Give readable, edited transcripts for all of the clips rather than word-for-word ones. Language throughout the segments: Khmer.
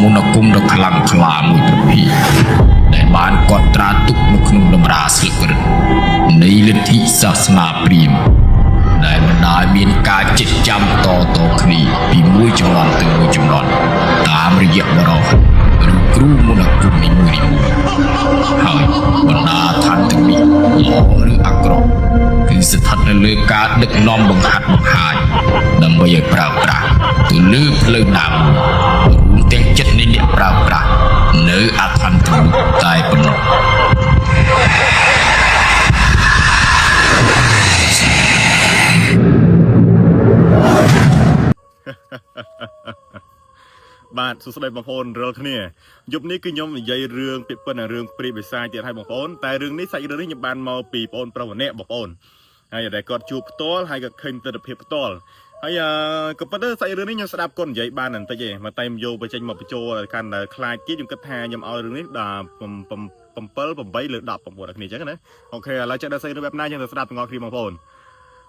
មន្តអាគមដ៏ខ្លាំងក្លាមួយប្រភេទដែលបានកត់ត្រាទុកនៅក្នុងតម្រាស្លឹករឹតនៃលទ្ធិសាសនាព្រាហ្មណ៍ដែលបណ្ដាលមានការចិតចាំតតគ្នាពីមួយជំនាន់ទៅមួយជំនាន់តាមរយៈបរិហឬគ្រូមន្តអាគមនីមួយៗហើយបណ្ដាឋានទាំងនេះល្អឬអាក្រក់គឺស្ថិតនៅលើការដឹកនាំបង្ហាត់បង្ហាញដើម្បីឲ្យប្រើប្រាស់ទៅលើផ្លូវណាមួយរួមទាំងចិត្តនៃអ្នកប្រើប្រាស់នៅអឋានទាំងនោះតែប៉ុណ្ណោះ បាទសួស្តីបងប្អូនរាល់គ្នាយប់នេះគឺខ្ញុំនិយាយរឿងពាក្យពិតនិងរឿងព្រាយបិសាចទៀតហើយបងប្អូនតែរឿងនេះសាច់រឿងនេះខ្ញុំបានមកពីបងប្អូនប្រុសម្នាក់បងប្អូនហើយដែលគាត់ជួបផ្ទាល់ហើយក៏ឃើញទស្សនភាពផ្ទាល់ហើយអឺក៏ប៉ុន្តែសាច់រឿងនេះខ្ញុំស្ដាប់គាត់និយាយបានបន្តិចឯងមកតែខ្ញុំយកបញ្ចេញមកបញ្ចូលឲ្យកាន់តែខ្លាចទៀតខ្ញុំគិតថាខ្ញុំឲ្យរឿងនេះដល់7 8លើ10បងប្អូនអរគ្នាអញ្ចឹងណាOK ឥឡូវចេះដល់សាច់រឿងបែបណាយើងទៅស្ដាប់ទាំងអស់គ្នាបងប្អូន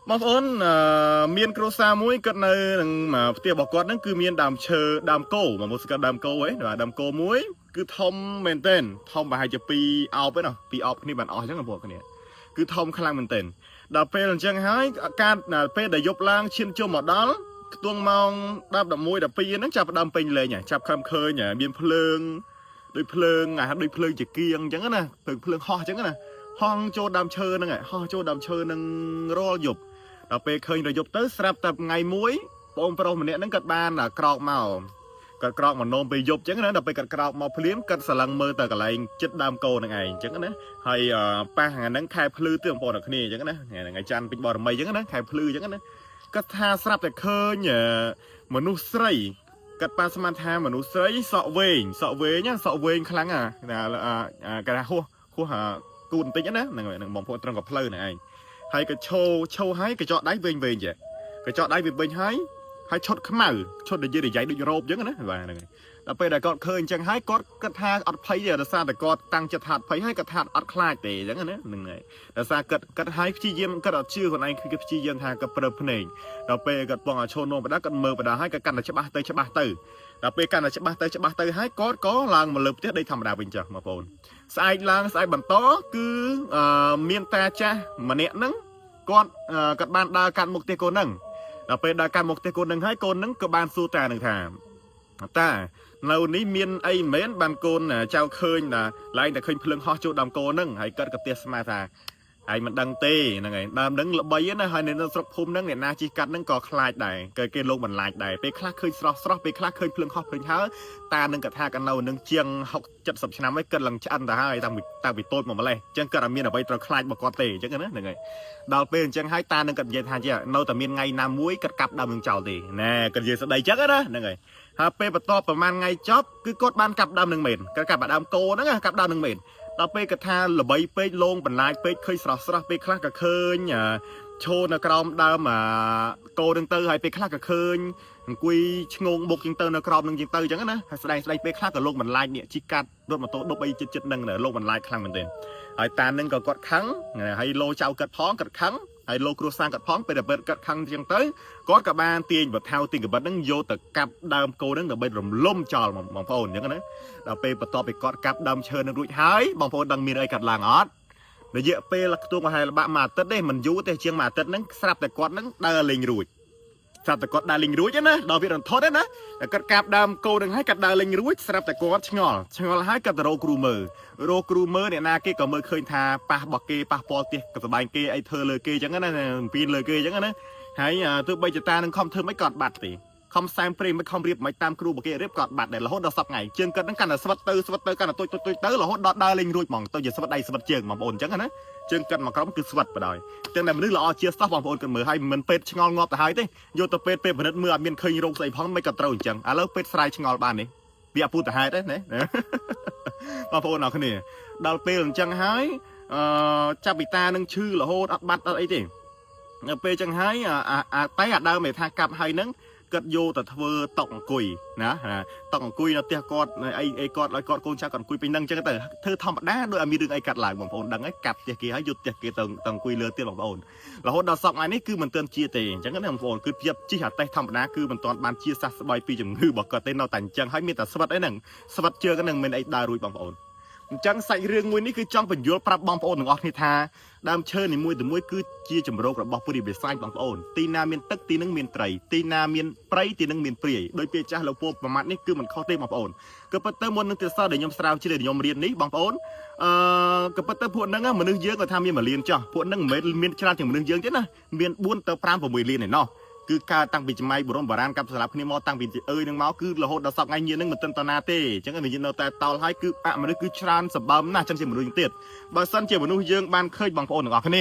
បងប្អូនអឺមានគ្រួសារមួយគាត់នៅនឹងផ្ទះរបស់គាត់ហ្នឹងគឺមានដើមឈើដើមកោបងប្អូនស្គាល់ដើមកោហ៎បាទដើមកោមួយគឺធំមែនទែនធំប្រហែលជា2អោបឯណោះ2អោបគ្នាបានអស់អញ្ចឹងបងប្អូនគ្នាគឺធំខ្លាំងមែនទែនដល់ពេលអញ្ចឹងហើយអាកាសពេលដែលយប់ឡើងឈានជុំមកដល់ខ្ទង់ម៉ោង10 11 12ហ្នឹងចាប់ផ្ដើមពេញលេងហើយចាប់ខំឃើញមានភ្លើងដូចភ្លើងអាដូចភ្លើងជាគៀងអញ្ចឹងណាភ្លើងភ្លើងហោះអញ្ចឹងណាហោះចូលដើមឈើហ្នឹងហោះចូលដើមឈើហ្នឹងរាល់យប់ ដល់ពេលឃើញរយប់ទៅស្រាប់តែថ្ងៃមួយបងប្រុសម្នាក់ហ្នឹងគាត់បានក្រោកមកគាត់ក្រោកមកនោមពេលយប់អញ្ចឹងណាដល់ពេលគាត់ក្រោកមកភ្លាមគាត់ស្រឡឹងមើលទៅកន្លែងចិត្តដើមកោហ្នឹងឯងអញ្ចឹងណាហើយប៉ះថ្ងៃហ្នឹងខែភ្លឺទៀតបងប្អូនអ្នកគ្នាអញ្ចឹងណាថ្ងៃច័ន្ទពេញបរមីអញ្ចឹងណាខែភ្លឺអញ្ចឹងណាគាត់ថាស្រាប់តែឃើញមនុស្សស្រីគាត់ប៉ាស្មានថាមនុស្សស្រីសក់វែងសក់វែងណាសក់វែងខ្លាំងណាគេថាហួសហួសគូនបន្តិចណាហ្នឹងហ្នឹងបងប្អូនត្រង់ក៏ផ្លូវហ្នឹងឯង ហើយក៏ឈោឈោហើយកញ្ចក់ដៃវែងវែងចេះកញ្ចក់ដៃវាវិញហើយហើយឈុតខ្មៅឈុតដែលយឺតយាយដូចរ៉ូបអញ្ចឹងណាបាទហ្នឹងហើយដល់ពេលដែលគាត់ឃើញអញ្ចឹងហើយគាត់គិតថាអត់ភ័យទេដោយសារតែគាត់តាំងចិត្តថាអត់ភ័យហើយគាត់ថាអត់ខ្លាចទេអញ្ចឹងណាហ្នឹងហើយដោយសារគាត់គាត់ហើយព្យាយាមគាត់អត់ជឿខ្លួនឯងគឺព្យាយាមថាគាត់ប្រើភ្នែកដល់ពេលគាត់បងឲ្យឈោនោមបដាគាត់មើលបដាហើយគាត់កាន់តែច្បាស់ទៅច្បាស់ទៅដល់ពេលកាន់តែច្បាស់ទៅច្បាស់ទៅហើយគាត់ក៏ឡើងមកលើផ្ទះដីធម្មតាវិញចាស់បងប្អូនស្អែកឡើងស្អែកបន្តគឺមានតាចាស់ម្នាក់ហ្នឹង គាត់គាត់បានដើរកាត់មុខផ្ទះកូនហ្នឹងដល់ពេលដើរកាត់មុខផ្ទះកូនហ្នឹងហើយកូនហ្នឹងក៏បានសួរតានឹងថាតានៅនេះមានអីមែនបានកូនចៅឃើញណាឡើងតែឃើញភ្លើងហោះចូលដើមកូនហ្នឹងហើយគាត់ក៏ទះស្មាថាហើយមិនដឹងទេហ្នឹងហើយដើមហ្នឹងល្បីណាហើយនៅស្រុកភូមិហ្នឹងអ្នកណាជិះកាត់ហ្នឹងក៏ខ្លាចដែរគេគេលោកបន្លាចដែរពេលខ្លះឃើញស្រស់ស្រស់ពេលខ្លះឃើញភ្លើងហោះភ្លើងហើតានឹងកថាកនៅនឹងជាង60 70ឆ្នាំហើយគិតឡើងឆ្អិនទៅហើយតាំងពីតាំងពីតូចមកម្លេះអញ្ចឹងគាត់អត់មានអ្វីត្រូវខ្លាចរបស់គាត់ទេអញ្ចឹងណាហ្នឹងហើយ ដល់ពេលអញ្ចឹងហើយតានឹងគាត់និយាយថាជានៅតែមានថ្ងៃណាមួយគាត់កាប់ដើមនឹងចោលទេណែគាត់និយាយស្ដីអញ្ចឹងណាហ្នឹងហើយហើយពេលបន្ទាប់ប្រហែលថ្ងៃចប់គឺគាត់បានកាប់ដើមនឹងមែនគាត់កាប់ដើមកោហ្នឹងកាប់ដើមនឹងមែនដល់ពេលគាត់ថាល្បីពេកលងបន្លាចពេកឃើញស្រស់ស្រស់ពេលខ្លះក៏ឃើញឈរនៅក្រោមដើមកោនឹងទៅហើយពេលខ្លះក៏ឃើញអង្គុយឈ្ងងបុកជាងទៅនៅក្រោមនឹងជាងទៅអញ្ចឹងណាហើយស្ដែងស្ដីពេលខ្លះក៏លោកបន្លាចនេះជីកាត់រត់ម៉ូតូដប់អីចិត្តចិត្តនឹងលោកបន្លាចខ្លាំងមែនទែន ហើយតានឹងក៏គាត់ខឹងហើយលោចៅគាត់ផងគាត់ខឹងហើយលោកគ្រួសារគាត់ផងពេលដែលគាត់ខឹងជាងទៅគាត់ក៏បានទាញបថៅទាញកបិតហ្នឹងយកទៅកាប់ដើមកោហ្នឹងដើម្បីរំលំចោលបងប្អូនអញ្ចឹងណាដល់ពេលបន្ទាប់ពីគាត់កាប់ដើមឈើនឹងរួចហើយបងប្អូនដឹងមានអីកាត់ឡើងអត់រយៈពេលខ្ទង់ប្រហែលបាក់មួយអាទិត្យទេមិនយូរទេជាងមួយអាទិត្យហ្នឹងស្រាប់តែគាត់ហ្នឹងដើរលេងរួចស្រាប់តែគាត់ដើរលេងរួចណាដល់វារន្ធត់ណាតែគាត់កាប់ដើមកោនឹងហើយគាត់ដើរលេងរួចស្រាប់តែគាត់ឆ្ងល់ឆ្ងល់ហើយគាត់ទៅរកគ្រូមើល រកគ្រូមើលអ្នកណាគេក៏មើលឃើញថាប៉ះរបស់គេប៉ះពាល់ផ្ទះកសបែងគេអីធ្វើលើគេអញ្ចឹងណាពីនលើគេអញ្ចឹងណាហើយទោះបីចតានឹងខំធ្វើមិនក៏អត់បាត់ទេខំសែមព្រេងមិនខំរៀបមិនតាមគ្រូរបស់គេរៀបក៏អត់បាត់ដែររហូតដល់សប្តាហ៍ថ្ងៃជើងគាត់នឹងកាន់តែស្វិតទៅស្វិតទៅកាន់តែទុយទុយទុយទៅរហូតដល់ដើរលេងរួចហ្មងទៅជាស្វិតដៃស្វិតជើងបងប្អូនអញ្ចឹងណាជើងគាត់មកក្រុមគឺស្វិតបដ ாய் ទាំងតែមនុស្សល្អជាសោះបងប្អូនគាត់មើលហើយមិនពេទ្យឆ្ងល់ងាប់ទៅហើយទេយកទៅពេទ្យពេលពិនិត្យមើលអត់មានឃើញរោគស្អីផងមិនក៏ត្រូវអញ្ចឹងឥឡូវពេទ្យស្រាយឆ្ងល់បាននេះវាអពុទ្ធហេតុទេណា បងប្អូនអរគ្នាដល់ពេលអញ្ចឹងហើយអឺចាប់ពីតានឹងឈឺរហូតអត់បាត់អត់អីទេដល់ពេលអញ្ចឹងហើយអាតែអាដើមឯថាកាប់ហើយហ្នឹង គាត់យកទៅធ្វើតុអង្គុយណាតុអង្គុយនៅផ្ទះគាត់អីអីគាត់ឲ្យគាត់កូនចៅគាត់អង្គុយពេញហ្នឹងអញ្ចឹងទៅធ្វើធម្មតាដោយអត់មានរឿងអីកាត់ឡើងបងប្អូនដឹងហើយកាប់ផ្ទះគេហើយយកផ្ទះគេទៅអង្គុយលើទៀតបងប្អូនរហូតដល់សប្តាហ៍នេះគឺមិនទាន់ជាទេអញ្ចឹងណាបងប្អូនគឺភាពជិះអាតេះធម្មតាគឺមិនទាន់បានជាសះស្បើយពីជំងឺរបស់គាត់ទេនៅតែអញ្ចឹងហើយមានតែស្វិតអីហ្នឹងស្វិតជើងហ្នឹងមិនអីដើររួចបងប្អូនអញ្ចឹងសាច់រឿងមួយនេះគឺចង់បញ្យល់ប្រាប់បងប្អូនទាំងអស់គ្នាថាដើមឈើនីមួយៗគឺជាជំរករបស់ពុរិបិសាចបងប្អូនទីណាមានទឹកទីនឹងមានត្រីទីណាមានព្រៃទីនឹងមានព្រាយដោយពេលចាស់លោកពូប្រមាថនេះគឺមិនខុសទេបងប្អូនក៏ប៉ុន្តែមុននឹងទេសដែលខ្ញុំស្រាវជ្រាវខ្ញុំរៀននេះបងប្អូនអឺក៏ប៉ុន្តែពួកហ្នឹងមនុស្សយើងក៏ថាមាន1លានចោះពួកហ្នឹងមិនមែនមានច្រើនជាងមនុស្សយើងទេណាមាន4ទៅ5 6លានឯណោះគឺកើតតាំងពីសម័យបុរមបុរាណកាប់ស្លាប់គ្នាមកតាំងពីអើយនឹងមកគឺរហូតដល់សពថ្ងៃញៀននឹងមិនទាន់តណាទេអញ្ចឹងវានៅតែតោលហើយគឺអមនុស្សគឺច្រើនសម្បើមណាស់អញ្ចឹងជាមនុស្សយើងទៀតបើសិនជាមនុស្សយើងបានឃើញបងប្អូនទាំងអស់គ្នា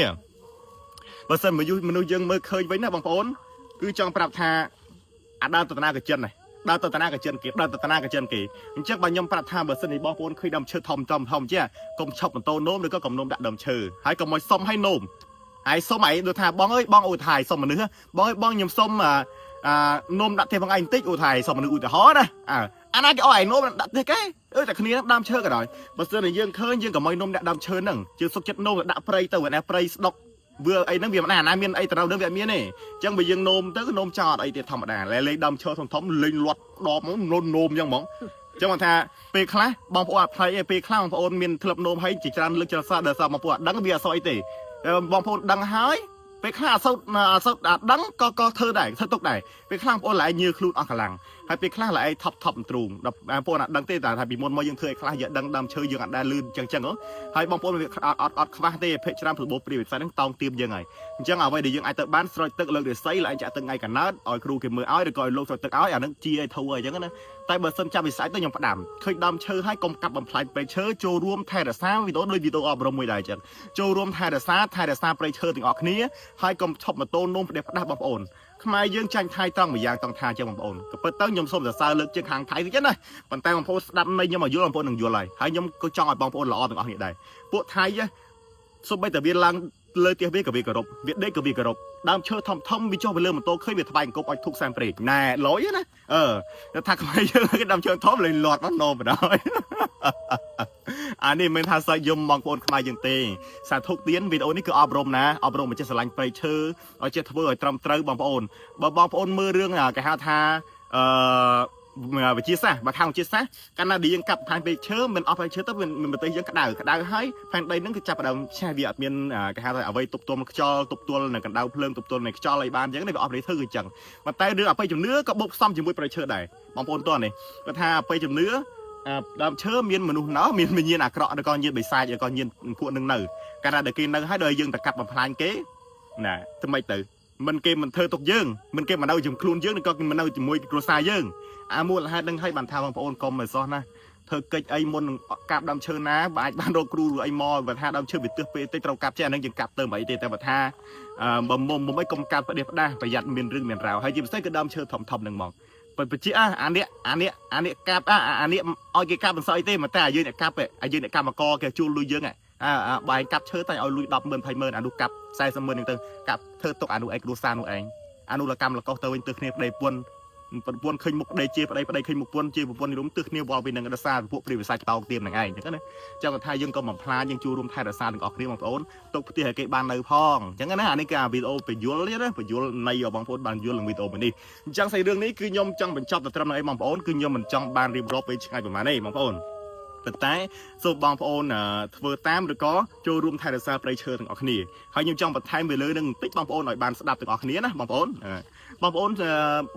បើសិនមនុស្សមនុស្សយើងមើលឃើញវិញណាបងប្អូនគឺចង់ប្រាប់ថាអាដើមតនាកចិនណាដើរទៅតាណាកចិនគេដើរទៅតាណាកចិនគេអញ្ចឹងបើខ្ញុំប្រាប់ថាបើសិនជាបងប្អូនឃើញដើមឈើធំធំធំជាកុំឈប់បន្តនោមឬក៏កុំនោមដាក់ដើមឈើហើយកុំឲ្យសុំឲ្យនោមហើយសុំឯងដូចថាបងអើយបងឧទាហរណ៍សុំមនុស្សបងអើយបងខ្ញុំសុំអាអានោមដាក់ទេបងឯងបន្តិចឧទាហរណ៍សុំមនុស្សឧទាហរណ៍ណាអើអាណាគេអោយឯងនោមដាក់ទេគេអើតែគ្នាដើមឈើក៏ដោយបើសិនជាយើងឃើញយើងកុំឲ្យនោមដាក់ដើមឈើហ្នឹងយើងសុកចិត្តនោមដាក់ព្រៃទៅណាព្រៃស្ដុកវាអីហ្នឹងវាមិនណាមានអីទៅនឹងវាអត់មានទេអញ្ចឹងបើយើងនោមទៅនោមចោលអត់អីទេធម្មតាលេងដើមឈើធំធំលេងលាត់ដបហ្មងនោមនោមអញ្ចឹងហ្មងអញ្ចឹងគាត់ថាពេលខ្លះបងប្អូនអត់ផ្លៃទេពេលខ្លះបងប្អូនមានធ្លាប់នោមហើយជាច្រើនលើកច្រើនសារដល់សារបងប្អូនអត់ដឹងវាអត់សូវអីទេបងប្អូនដឹងហើយពេលខ្លះអត់សូវអត់សូវអត់ដឹងក៏ក៏ធ្វើដែរធ្វើទុកដែរពេលខ្លះបងប្អូនឡើយញើខ្លួនអស់កម្លាំងហើយពេលខ្លះឡើយថប់ថប់ទ្រូងដល់បងប្អូនអត់ដឹងទេតែថាពីមុនមកយើងធ្វើឲ្យខ្លះយើងដឹងដើមឈើយើងអត់ដែលលឿនអញ្ចឹងអញ្ចឹងហើយបងប្អូនវាអត់អត់អត់ខ្វះទេភេកច្រើនរបបព្រាវិស័យហ្នឹងតោងទៀមយើងហើយអញ្ចឹងអ្វីដែលយើងអាចទៅបានស្រោចទឹកលើករិស័យឡើងចាក់ទឹកថ្ងៃកណើតឲ្យគ្រូគេមើលឲ្យឬក៏ឲ្យលោកស្រោចទឹកឲ្យអាហ្នឹងជាឲ្យធូរអញ្ចឹងណាតែបើសិនចាប់វិស័យទៅខ្ញុំផ្ដាំឃើញដើមឈើហើយកុំកាប់បំផ្លាញព្រៃឈើចូលរួមថែរក្សាវីដេអូដូចវីដេអូអប់រំមួយដែរអញ្ចឹងចូលរួមថែរក្សាថែរក្សាព្រៃឈើទាំងអស់គ្នាហើយកុំឈប់ម៉ូតូនោមផ្ដេសផ្ដាស់បងប្អូនខ្មែរយើងចាញ់ថៃត្រង់មួយយ៉ាងត្រង់ថាអញ្ចឹងបងប្អូនក៏ពិតទៅខ្ញុំសូមសរសើរលើកជាងខាងថៃវិញណាប៉ុន្តែបងប្អូនស្ដាប់នៃខ្ញុំឲ្យយល់បងប្អូននឹងយល់ហើយហើយខ្ញុំក៏ចង់ឲ្យបងប្អូនល្អទាំងអស់គ្នាដែរពួកថៃសូម្បីតែវាឡើងលើផ្ទះវាក៏វាគោរពវាដេកក៏វាគោរពដើមឈើធំធំវាចុះទៅលើម៉ូតូឃើញវាថ្វាយអង្គប់ឲ្យធុកសែនព្រេងណែលយណាអឺថាខ្មែរយើងគេដើមឈើធំលេងលាត់មកនោមបណ្ដោយអានេះមិនថាសើចយំបងប្អូនខ្មែរយើងទេសាធុកទៀនវីដេអូនេះគឺអប់រំណាអប់រំឲ្យចេះស្រឡាញ់ព្រៃឈើឲ្យចេះធ្វើឲ្យត្រឹមត្រូវបងប្អូនបើបងប្អូនមើលរឿងគេហៅថាអឺវិជាសាស្ត្របើខាងវិជាសាស្ត្រកាលណាដែលយើងកាប់ផែនព្រៃឈើមិនអស់ព្រៃឈើទៅមិនប្រទេសយើងក្តៅក្តៅហើយផែនដីហ្នឹងគឺចាប់ផ្ដើមឆេះវាអត់មានគេហៅថាអ្វីទប់ទល់ខ្យល់ទប់ទល់នឹងកម្ដៅភ្លើងទប់ទល់នឹងខ្យល់អីបានអញ្ចឹងនេះវាអស់ព្រៃឈើគឺអញ្ចឹងប៉ុន្តែរឿងអបិយជំនឿក៏បុកផ្សំជាមួយព្រៃឈើដែរបងប្អូនតោះនេះគាត់ថាអបិយជំនឿដើមឈើមានមនុស្សណោះមានវិញ្ញាណអាក្រក់ឬក៏ញាណបិសាចឬក៏ញាណពួកនឹងនៅកាលណាដែលគេនៅហើយដល់យើងទៅកាប់បំផ្លាញគេណាធ្វើម៉េចទៅមិនគេមិនធ្វើទុកយើងមិនគេមិននៅជាមួយខ្លួនយើងឬក៏គេមិននៅជាមួយគ្រួសារយើងអាមូលហេតុនឹងឲ្យបានថាបងប្អូនកុំឲ្យសោះណាធ្វើកិច្ចអីមុននឹងកាប់ដើមឈើណាបើអាចបានរកគ្រូឬអីមកបើថាដើមឈើវាទើសពេលតិចត្រូវកាប់ចេះអានឹងយើងកាប់ទៅមិនអីទេតែបើថាបើមុំមុំអីកុំកាប់ផ្ដេសផ្ដាស់ប្រយ័ត្នមានរឿងមានរ៉ាវហើយជាពិសេសគឺដើមឈើធំធំនឹងមកបើបជាអានេះអានេះអានេះកាប់អានេះឲ្យគេកាប់មិនសោះអីទេតែអាយើងអ្នកកាប់អាយើងអ្នកកម្មករគេជួលលុយយើងអាបែងកាប់ឈើតែឲ្យលុយ10ម៉ឺន20ម៉ឺនអានោះកាប់40ម៉ឺនហ្នឹងទៅកាប់ធ្វើទុកអានោះឯងគ្រួសារនោះឯងអានោះលកម្មលកុសទៅវិញទើសគ្នាប្តីពុនប្រពន្ធឃើញមុខប្តីជាប្តីប្តីឃើញមុខពន្ធជាប្រពន្ធនិរមទើសគ្នាវល់វិញនឹងរសារពួកព្រាវិសាចតោងទៀមនឹងឯងអញ្ចឹងណាចឹងគាត់ថាយើងក៏បំផ្លាញយើងជួលរួមថែរក្សាទាំងអស់គ្នាបងប្អូនទុកផ្ទះឲ្យគេបាននៅផងអញ្ចឹងណាអានេះគឺអាវីដេអូបញ្យលណាបញ្យលនៃបងប្អូនបានយល់នឹងវីដេអូមួយនេះអញ្ចឹងសាច់រឿងនេះគឺខ្ញុំចង់បញ្ចប់ទៅត្រឹមនឹងឯងបងប្អូនគឺខ្ញុំមិនចង់បានរៀបរាប់ពេលឆ្ងាយប្រហែលទេបងប្អូនប៉ុន្តែសូមបងប្អូនធ្វើតាមឬក៏ចូលរួមថែរក្សាព្រៃឈើទាំងអស់គ្នាហើយខ្ញុំចង់បន្ថែមទៅលើនឹងបន្តិចបងប្អូនឲ្យបានស្ដាប់ទាំងអស់គ្នាណាបងប្អូនបងប្អូន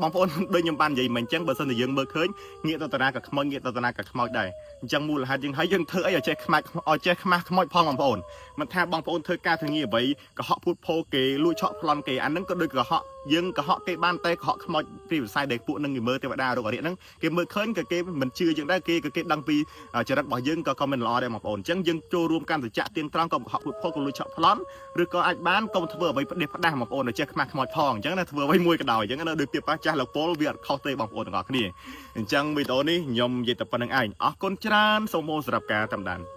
បងប្អូនដូចខ្ញុំបាននិយាយមិញអញ្ចឹងបើសិនជាយើងមើលឃើញងាកទៅតារាក៏ខ្មោចងាកទៅតារាក៏ខ្មោចដែរអញ្ចឹងមូលហេតុយើងហើយយើងធ្វើអីឲ្យចេះខ្មាច់ឲ្យចេះខ្មាស់ខ្មោចផងបងប្អូនមិនថាបងប្អូនធ្វើការធ្វើងារអ្វីកុហកភូតភោគេលួចឆក់ប្លន់គេអាហ្នឹងក៏ដូចកុហកយើងកុហកគេបានតែកុហកខ្មោចព្រាវិស័យដែលពួកនឹងគេមើលទេវតារកអរិយហ្នឹងគេមើលឃើញក៏គេមិនជឿយើងដែរគេក៏គេដឹងពីចរិតរបស់យើងក៏ក៏មិនល្អដែរបងប្អូនអញ្ចឹងយើងចូលរួមកម្មសច្ចៈទៀងត្រង់កុំកុហកភូតភោកុំលួចឆក់ប្លន់ឬក៏អាចបានកុំធ្វើអ្វីផ្ដេសផ្ដាស់បងប្អូនឲ្យចេះខ្មាស់ខ្មោចផងអញ្ចឹងណាធ្វើអ្វីមួយក៏ដោយអញ្ចឹងណាដូចពាក្យប៉ះចាស់លោកពលវាអត់ខុសទេបងប្អូនទាំងអស់គ្នាអញ្ចឹងវីដេអូនេះខ្ញុំនិយាយតែប៉ុណ្្នឹងឯងអរគុណច្រើនសូមអរសម្រាប់ការតាមដាន។